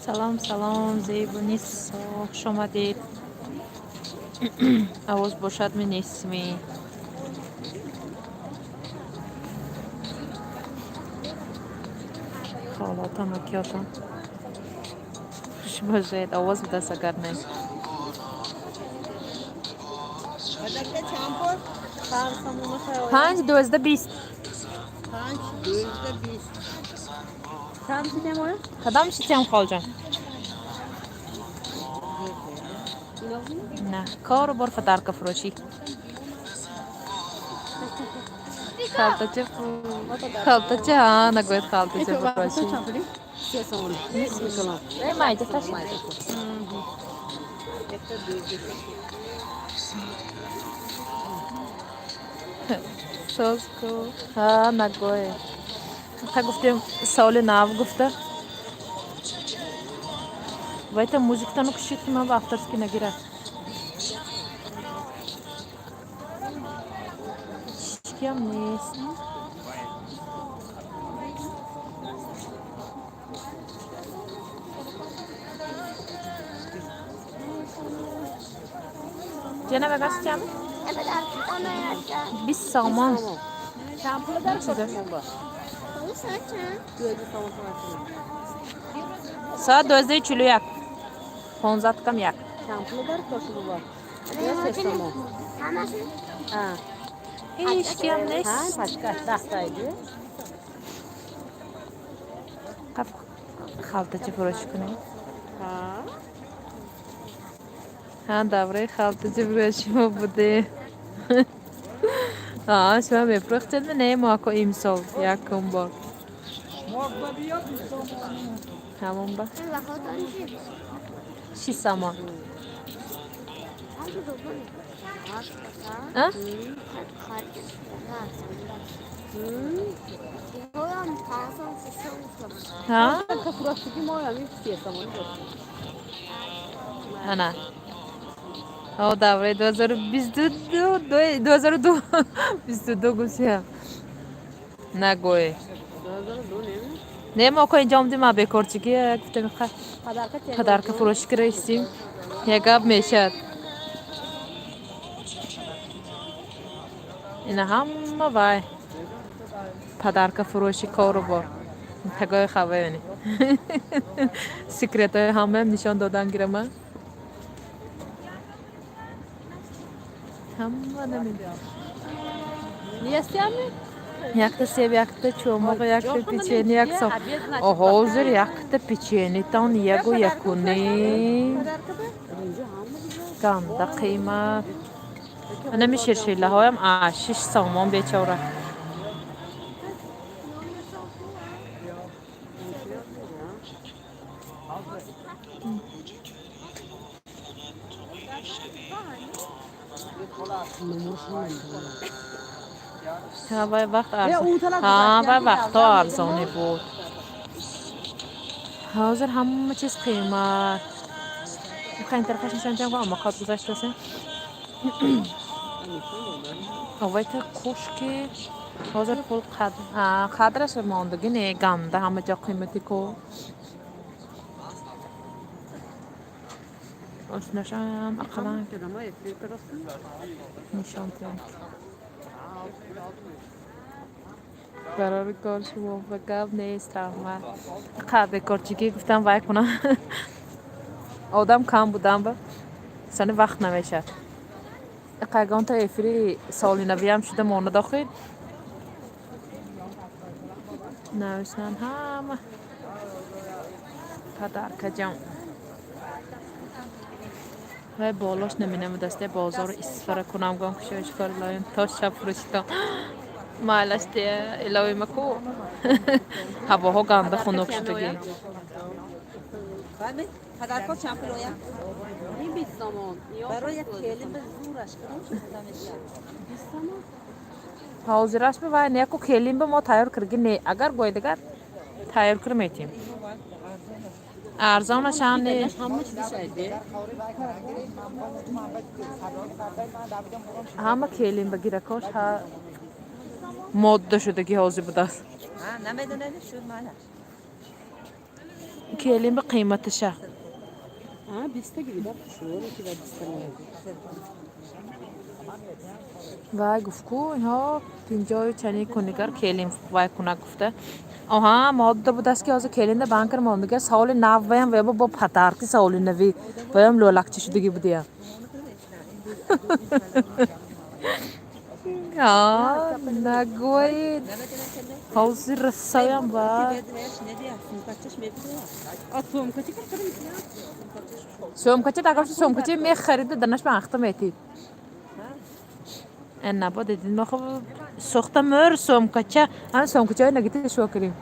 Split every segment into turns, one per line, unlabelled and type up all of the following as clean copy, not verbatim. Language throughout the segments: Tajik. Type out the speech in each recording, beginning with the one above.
Салом, салом, Зебунисо, хуш омадед. Овоз бошад ми, нестми? Холотам, акиётам, хуш бошед. Овоз будаст, агар не. 5 12 20.
5 12 20.
Кадом шитям, холҷон? На кору бор подарка фурӯшӣ, халтача, халтача, ҳа, нагӯяд, халтача фурӯшӣ. Майда таш. Созку, ҳа, нагӯе. Ха, гуфтем, соли нав гуфта. Вайта музиктану кушид, ки ман ба авторский нагирад. Ҳечкиам нест. Ҷана мегастям, 20 сомон. Чиза? Соат 12:41, 4:45. Ҳечкиам нест. Қаф халтача фурӯшӣ кунем. Ҳа, давраи халтача фурӯшӣ мо будем. А шумо мефурӯхтед, не? Мо ако имсол якум бор ҳамон ба 6 сомон. А? Ҳа, ана о давраи 2022, 2002, 22 гусия нагӯе. Не, мо ко инҷа омдем, ма бекорчигӣ гуфтем, подарка фурӯшӣ кираистим, як гап мешад. Ина ҳама вай подарка фурӯшӣ, кору бор тагои хаваёни секретҳои ҳамаам нишон додан гирама, ҳама намедонам. Якта себ, якта чӯмоқ, якта печени, як сом. Ҳозир якта печенитон ягу якуним, ганда қимат. Анами ширшилаҳоям а 6 сомон, бечора. Ҳа, вай вақт арзон, ҳа, вай вақтҳо арзонӣ буд. Ҳозир ҳама чиз қимат. Ин тарафаш нишон диҳам, амақот гузаштасе. Овайта қуш, ки ҳозир пул қадраш мондагӣ не, ганда ҳама ҷо қимати ку. Ошнашам ақаллан нишон диҳам. Барори кор шумо ба гап нест, раҳмат. Қа бекорчигӣ гуфтам, вай кунам, одам кам будам, ба сани вақт намешад. Қайгонта эфири соли навиам шуда монад, охир нависнан ҳама подаркаҷон. Вай болош наминамудасте, бозору Исфара кунам, гом кушоишкор илоим то шаб фурӯшитон майлаш дия, илоима ку. Ҳавоҳо ганда хунук шудагӣ.
Подарко чанд пул оя? Барои як келин ба зураш кадом чиза мешавад?
Ҳозираш ба вай неку, келин ба мо тайёр кирги не, агар гӯй дигар тайёр кир метим. Арзонашам не.
Ҳама чизаш айде.
Ҳама келин ба гиракош ҳа модда шудаги ҳозир будааст.
Ha, намедонед шуд манаш.
Келин ба қиматаша.
А, 20 гирида хушрӯ ки ба 20 меяд.
Вай гуфт, ку инҳо 50-ю чани кунигар келин вай кунак гуфта. Оҳа, модда будааст, ки ҳозир келинда банкар мондагар соли нав ваям ваяба бо подарки соли нави ваям лӯлакча шудагӣ будия. А, нагӯед. Ҳозир расоям ва
А сумкачи кар
Сумкача дагавши, сумкача мехарида, данаш ба анхта метид. Эн набо дидин ма хоб сохта мөр сумкача. Ана сумкачаи нагите шо кунем.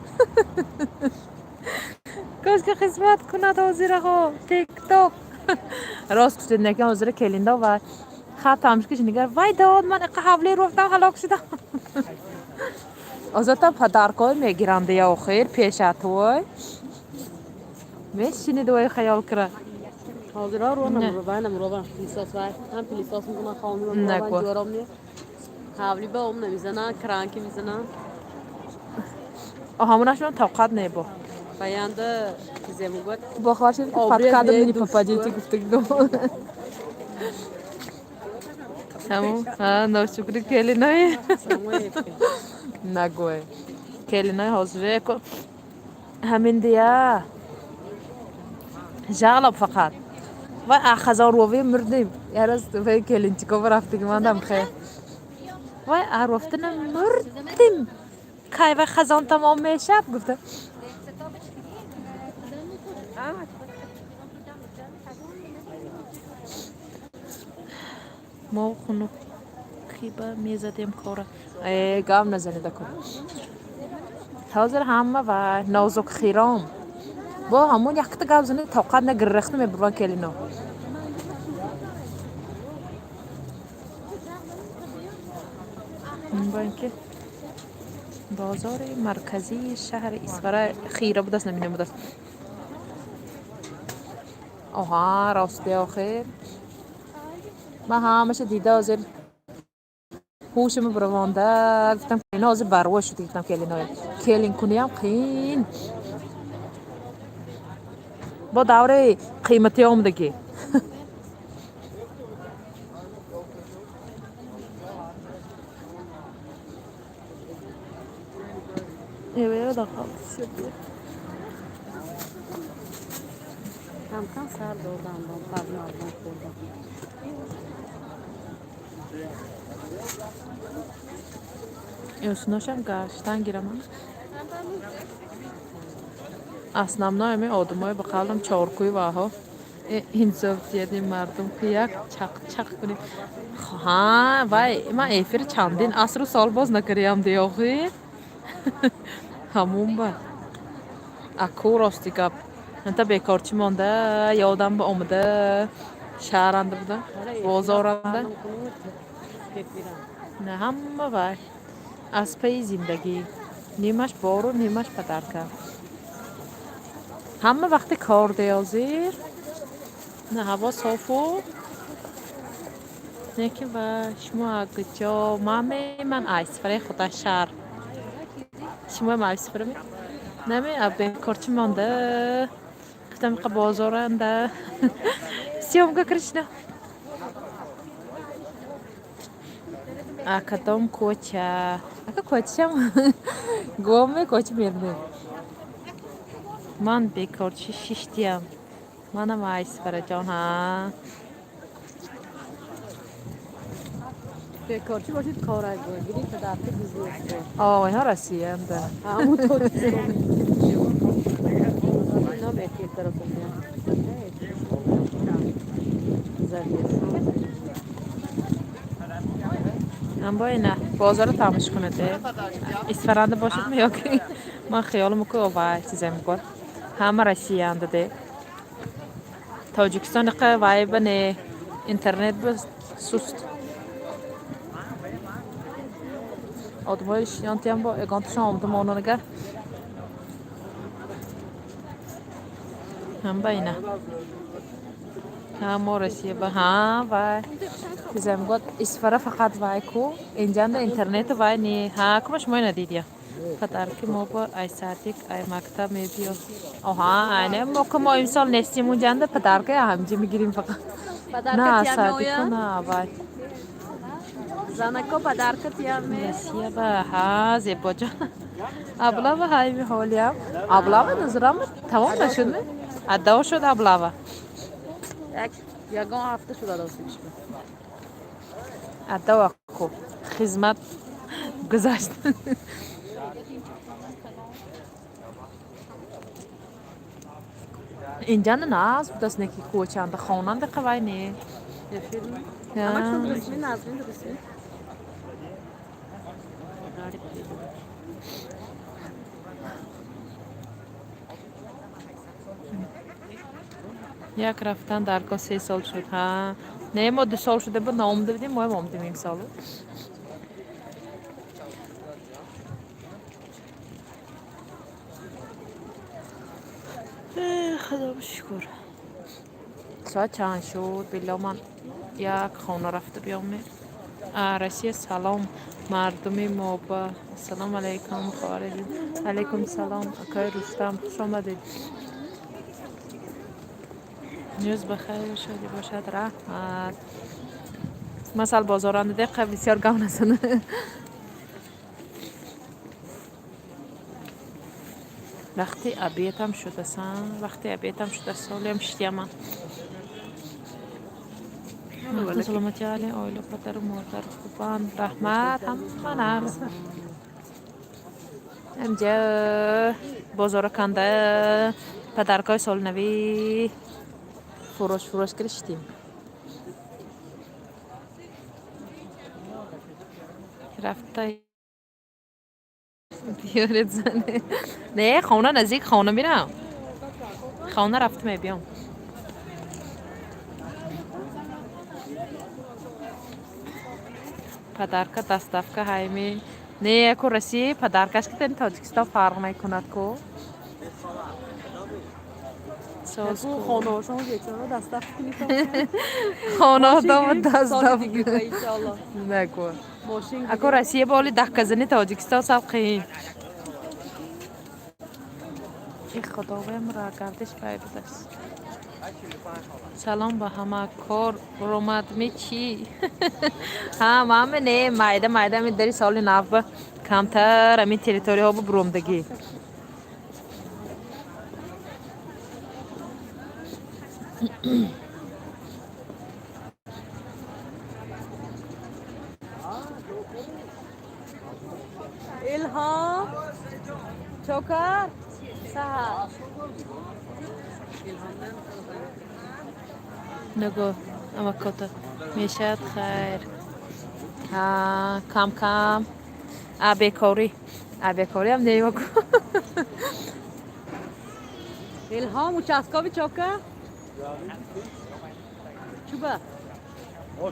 Кошка хизмат кунад ҳозираҳо. Тикток. Рост гуфтед, неки ҳозира келинда ва хат тамшкиш нигар. Вай дод, ман иқа ҳавли руфтам, ҳалок шудам. Озата подаркҳои мегиранд я охир пешатвой. Мешинид вай хаёл кира.
Ҳозира ро намро намро пылесос вай. Ҳам пылесос мекунан, хона
Нагӯ.
мекунан, ҷором не. Ҳавли ба ом намезанан, кранки мезанан.
Ҳамонашон тоқат небо.
Баянда чизе мегӯяд.
Бохабар шуд, ки
Обрез
под кадр
не
не
душ
попадете,
шуд.
гуфтагидо. Ҳамон ношукри келинои.
Самое.
Нагӯе. Келинои ҳозире ко ҳамин дия. Жалоб фақат. Вай ахазон рови мурдим. Яраз вай келинчикова рафтиги мандам хе. Вай арофтана мурдим. Кай вай хазон тамом мешавад гуфта. Мо хунукиба мезадем кора. Э, гап назанида кун. Ҳозир ҳама вай нозукхиром. Бо ҳамон якта гап зани тоқат нагиррехта мебурван келино. Бо ин ки бозори марказии шаҳри Исфара хира будааст, наминем будааст. Оҳа, рости охир. Ман ҳамаша дида ҳозир ҳушама буравонда гуфтам, ино ҳозир барво шуд, гуфтам келиное. Келинкуниам қиин. Бо давраи қиматӣ омадагӣ.
Кам кам сар додам, бо парнардон хӯрдам.
Ёсиношам гаштан гирамам. Основное ми одамои ба қавлам чоркӯи ваҳо. Инсоф диядим мардум ки як чақ-чақ кунем. Ҳа, вай ман эфир чандин асру сол боз накардиам диёхи. Ҳамун ба. Аку рости гап. Анта бекорчӣ монда, ёдам ба омада, шаҳранда буда, бозоранда. На ҳама вай. Аз пайи зиндагӣ. Нимаш бору, нимаш подарка. Ҳама вақти кор деёзир. На ҳаво софу. Не ки ва шумо куҷо? Маме ман Айсфараи худа шаҳр. Шумо Айсфара ме? Наме а бекорчӣ монда. Гуфтам иқа бозоранда. Съёмка Кришна. А кадом кӯча? Ака кӯчам гоме кӯча мернем. Ман бекорчӣ шиштиям. Манам Айсфараҷон ҳа.
Бекорчӣ бошед, кор гирӣ, подарки бизнес.
О, инҳо Россияанда.
Ҳамун Тоҷикистон. Инам эфир тарафон. Завис.
Амбо ина бозорро тамош кунед. Исфаранда бошадми ё ки ман хиёлам ку вай чизе мегӯяд. Ҳама Россияанда де. Тоҷикистон иқа вайба не интернет ба суст. Одамои шинонтиам бо ягонташон омада монанагар. Ҳам ба ина. Ҳа, мо Россия ба, ҳа, вай. Чизам год Исфара фақат вай ку, инҷанда интернету вай не. Ҳа, кума шумо ина дидия. Подарки мо ба ай садик, ай мактаб мебиё. Оҳа, айне мо ку мо имсол нестим унҷанда, подарка ҳамҷа мегирим фақат.
Подарка
На
тия
садику
меояд?
На вай.
Занако подарка тия ме.
Россия ба, ҳа, зебоҷон. Облава ҳайми ҳолиям. Облава назарам тамом нашудми? Адо шуд облава.
Як ягон ҳафта шуда достиш.
Адо ку хизмат гузашт. Инҷанда наз будааст, неки кӯчанда хонанда қавай не.
Ама дурустми, назми дурустми.
Як рафтан дар ко 3 сол шуд. Ҳа, не, мо 2 сол шуда буд, наомада будем, моям омадем имсолу. Худо шукр. Соат чанд шуд? Било, ман як хона рафта биём. Россия салом, мардуми мо ба. Ассалому алайкум, хоҳари. Алайкум салом, акои Рустам, хуш омадед. Рӯз ба хайру шодӣ бошад, раҳмат. Масал бозоранда деқа бисёр гап назан. Вақти обедам шудасан, вақти обедам шуда, солиам шидяман. Саломати али, оила, падару модар хубанд. Раҳмат, ҳама нағз. Амҷа бозора канда подаркаҳои солнавӣ фурӯш фурӯш кириштем. Рафта биёред зане. Не, хона наздик, хона мирам. Хона рафта мебиём. Подарка доставка ҳайми. Не, яку Россия подаркаш ки Тоҷикистон фарқ мекунад ку. Соз ку.
Хонаҳошон бечора доставка кунӣ.
Хонаҳодома доставка.
Иншоалло.
Нагу.
Мошин.
Ако Россия боли даҳказани Тоҷикистон сал қиин. И худовем ра гардиш бай будааст. Салом ба ҳама, кор ромадми чӣ? Ҳа, маме не, майда майда ами дари соли нав ба камтар ами территорияҳо ба буромдагӣ.
Илҳом чокар саҳар.
Нагу, амакота мешавад хайр. Ҳа, кам кам. А бекорӣ. А бекориам не.
Илҳом участковый чокар чуба.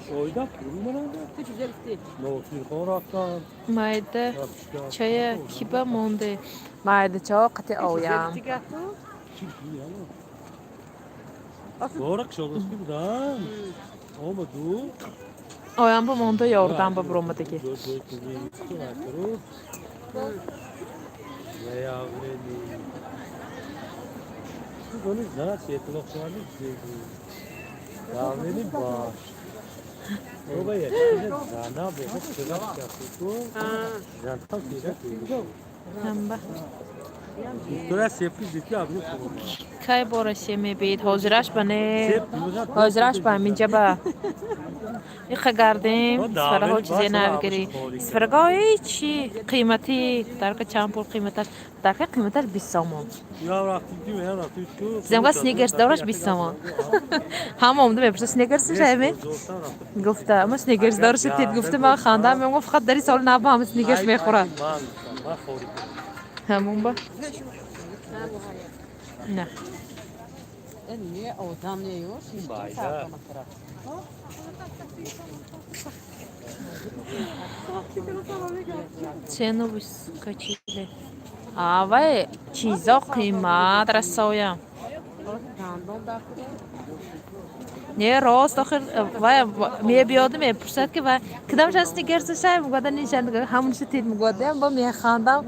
Шоҳидам фурӯ.
Ту чизе гуфтӣ?
Носирхон рафтам.
Майда чая киба монде? Майда чо қати оям.
Бора кишодоски будам. Омаду.
Оям ба монда, ёрдам ба буромадагӣ.
Ҷой кунӣ. Заявление. Дони занат иттилоқ шаванди. Давление баш. Оба зана бо чига ку. Занта чига.
Ҳамба.
Тура сепи зити абру.
Кай бо Россия мебиед? Ҳозираш ба не. Ҳозираш ба ҳаминҷа ба. Иха гардем, сфараҳо чизе навгирӣ. Сфарагоҳи чи қиматӣ, дарка чанд пул қиматаш? Дарка қиматаш 20 сомон. Зимга сникерс дораш 20 сомон. Ҳама омда мепурса сникерс шайме? Гуфта, ама сникерс дораш тид гуфта, ман хандам, мегӯям фақат дари соли нав ба ҳама сникерс мехӯрад. Ҳамон ба? На.
Не одам не ёш.
Майда.
Цену выскочили. А вай чизо қимат расоям. Не, рост, охир вай мебиёду мепурсад ки вай кидамша сникерса шай мегӯяд, нишан ҳамонша тид мегӯяд, бо механдам.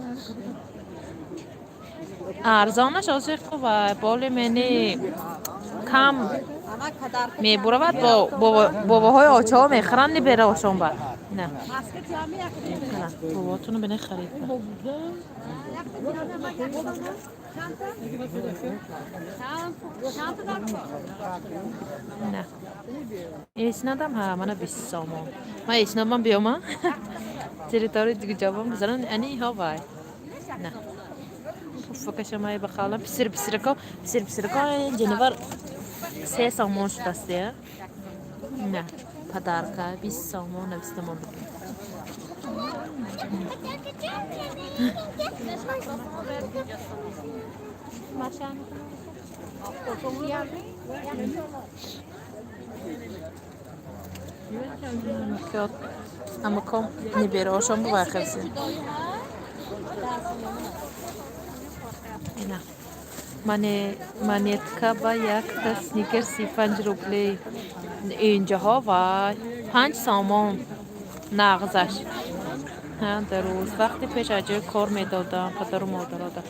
Арзонаш озиқ вай боли мени кам мебуравад, бобоҳои очаҳо мехӯранд, нибераошон ба. На. Бобоатонро бинед харид. На. Эснадам ҳа, мана 20 сомон. Ман эснадам биёма. Территорияи дигаҷобам гузаран, ани ҳо вай. На. Пуфакаша май ба қалам писир писирако, писир писирако ҷанавар 3 сомон шудаст, я. На, подарка 20 сомон, 20 сомон. Амаком нибераошон бувай хелси. Ина. Монетка ба якта сникерс 35 рублей. Инҷоҳо вай 5 сомон нағзаш. Ҳа, дарӯз вақти пеш аз ҷои кор медодам, падару модарода.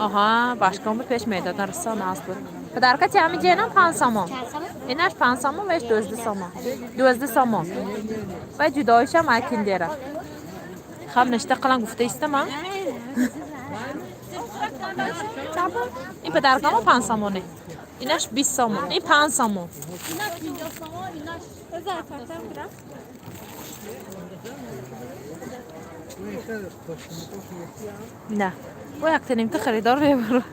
Аҳа, башкомби пеш медодан, раса нағз буд. Падарка ти ҳами ҷенам 5 сомон. Инаш 5 сомон, веш 12 сомон. 12 сомон. Вай ҷудоишам ай киндера. Хаб ништа қалам гуфта истамам. Ин падаркамо 5 сомоне. Инаш 20 сомон. Ин 5 сомон. На. Бо якта нимта харидор мебарам.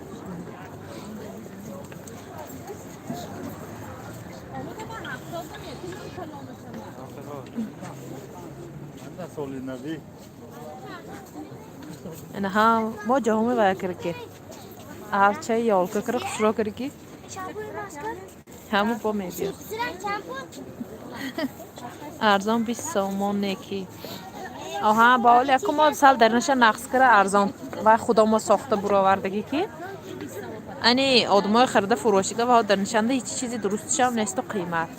Ина мо ҷоҳоме вая кара ки арчаи ёлка кара хушро кара ки ҳаму бо мебиёд. Арзон 20 сомон неки. Оҳа, ба оли яку мо сал дарнаша нақс кара арзон. Вай худо мо сохта буровардагӣ ки ани одамои харида фурӯшига ва дарнишанда ҳеҷ чизи дурустишам несту қимат.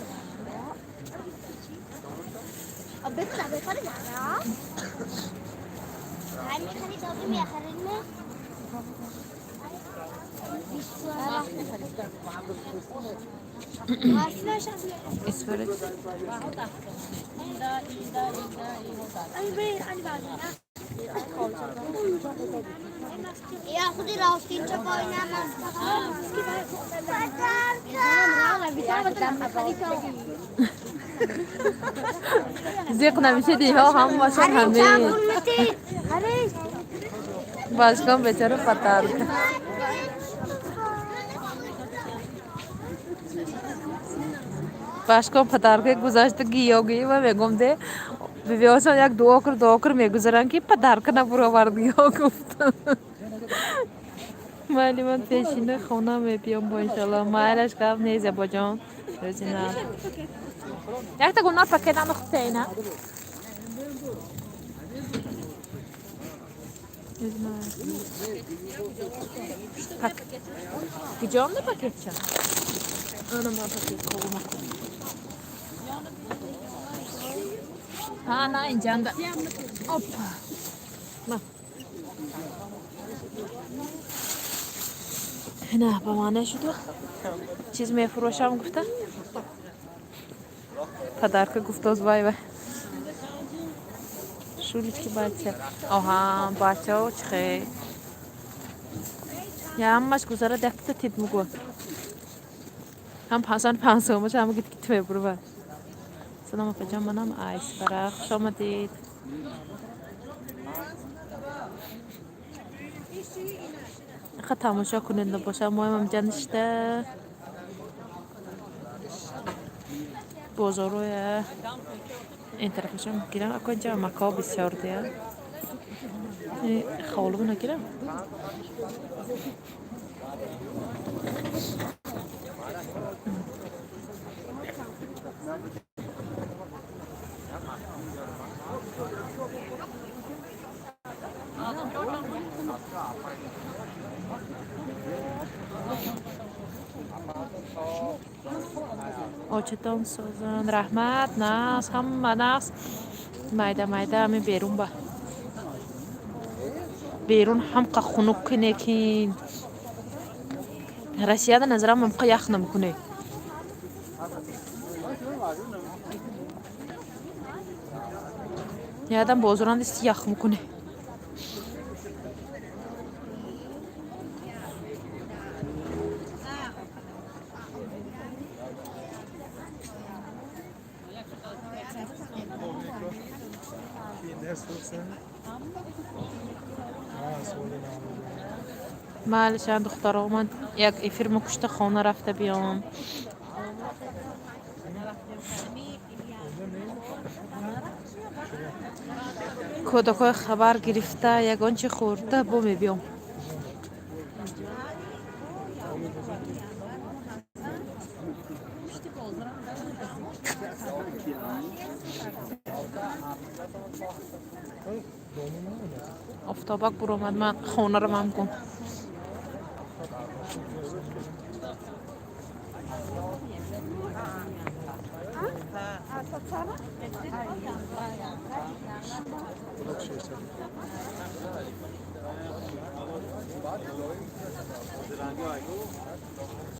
Зиқ намешиди ҳо ҳамашон ҳамин. Башком бечора патарка. Башком подарка гузашта гиё гиё ва мегум де бибиҳошон як дуо кар дуо кар мегузаранд ки подарка набуровард гиё гуфтам. Майли ман пешина хона мебиём бо иншалло. Майлаш гап нест абоҷон. Рӯзи нав. Якта гулнор пакет андохт ина. Куҷонда пакетча? Ана ма пакет ковума. Ҳа, на инҷанда. Опа. Ма. На, ба маъне шуду. Чиз мефурӯшам гуфта. Подарка гуфтоз вай вай. Шулички бача. Оҳа, бачао чихе. Ҳамаш гузарад якта тид мугӯ. Ҳам пансан пансомаш ҳама гит гит мебурва. Салом апаҷон, манам Айсфара. Хуш омадед. Ха тамошо кунед набоша. Моям ҳамҷа ништа. Бозороя ин тарафашам гирам. Ако инҷа макао бисёр дия. Холубу нагирам. Очатон созанд, раҳмат. Нағз, ҳама нағз. Майда майда ами берун ба берун ҳамқа хунук кунекин. Россияда назарам ҳамқа ях намекунӣ. Ядам бозоран дисти ях мекунӣ. Майли, духтаро, ман як эфир мекушта хона рафта биём. Кӯдакҳои хабар гирифта, ягон чи хӯрда бо мебиём. Офтобак буромад, ман хонаро мам кун.